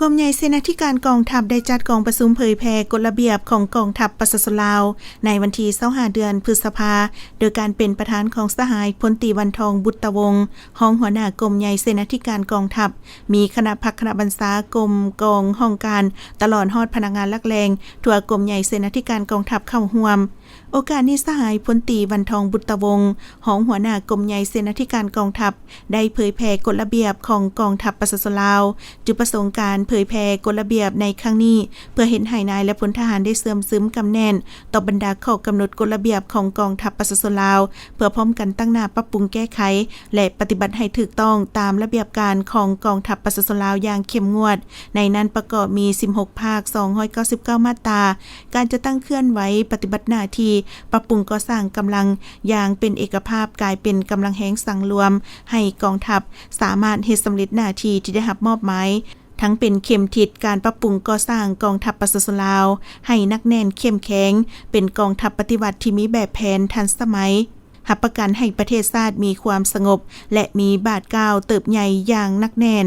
ກົມໃຫຍ່ເສນາທິການກອງທັບ ໄດ້ຈັດກອງປະຊຸມເຜີຍແຜ່ກົດລະບຽບຂອງກອງທັບປະຊາຊົນລາວ ໃນວັນທີຊາວຫ້າ ເດືອນພຶດສະພາ ໂດຍການເປັນປະທານຂອງສະຫາຍພົນຕີ ວັນທອງ ບຸດຕະວົງ ຮອງຫົວໜ້າກົມໃຫຍ່ເສນາທິການກອງທັບ, ມີຄະນະພັກຄະນະບັນຊາ, ກົມກອງຫ້ອງການ, ຕະຫຼອດຮອດພະນັກງານຫຼັກແຫຼ່ງທົ່ວກົມໃຫຍ່ເສນາທິການກອງທັບເຂົ້າຮ່ວມ. ໂອກາດນີ້ ສະຫາຍພົນຕີ ວັນທອງ ບຸດຕະວົງ ຮອງຫົວໜ້າກົມໃຫຍ່ເສນາທິການກອງທັບ ໄດ້ເຜີຍແຜ່ກົດລະບຽບຂອງກອງທັບປະຊາຊົນລາວ. ຈຸດປະສົງການເຜີຍແຜ່ກົດລະບຽບໃນຄັ້ງນີ້ ເພື່ອເຮັດໃຫ້ນາຍ ແລະ ພົນທະຫານໄດ້ເຊື່ອມຊຶມກຳແໜ້ນຕໍ່ບັນດາຂໍ້ກຳນົດກົດລະບຽບຂອງກອງທັບປະຊາຊົນລາວ ເພື່ອພ້ອມກັນຕັ້ງໜ້າປັບປຸງແກ້ໄຂ ແລະ ປະຕິບັດໃຫ້ຖືກຕ້ອງຕາມລະບຽບການຂອງກອງທັບປະຊາຊົນລາວຢ່າງເຂັ້ມງວດ. ໃນນັ້ນປະກອບມີສິບຫົກພາກ, ສອງຮ້ອຍເກົ້າສິບເກົ້າມາດຕາ, ການຈັດຕັ້ງເຄື່ອນໄຫວປະຕິບັດໜ້າທີ່, ປັບປຸງກໍ່ສ້າງກຳລັງຢ່າງເປັນເອກະພາບ, ກາຍເປັນກຳລັງແຮງສັງລວມໃຫ້ກອງທັບສາມາດເຮັດສຳເລັດໜ້າທີ່ທີ່ໄດ້ຮັບມອບໝາຍ, ທັງເປັນເຂັມທິດການປັບປຸງກໍ່ສ້າງກອງທັບປະຊາຊົນລາວໃຫ້ໜັກແໜ້ນເຂັ້ມແຂງ, ເປັນກອງທັບປະຕິວັດທີ່ມີແບບແຜນທັນສະໄໝ, ຮັບປະກັນໃຫ້ປະເທດຊາດມີຄວາມສະຫງົບ ແລະ ມີບາດກ້າວເຕີບໃຫຍ່ຢ່າງໜັກແໜ້ນ.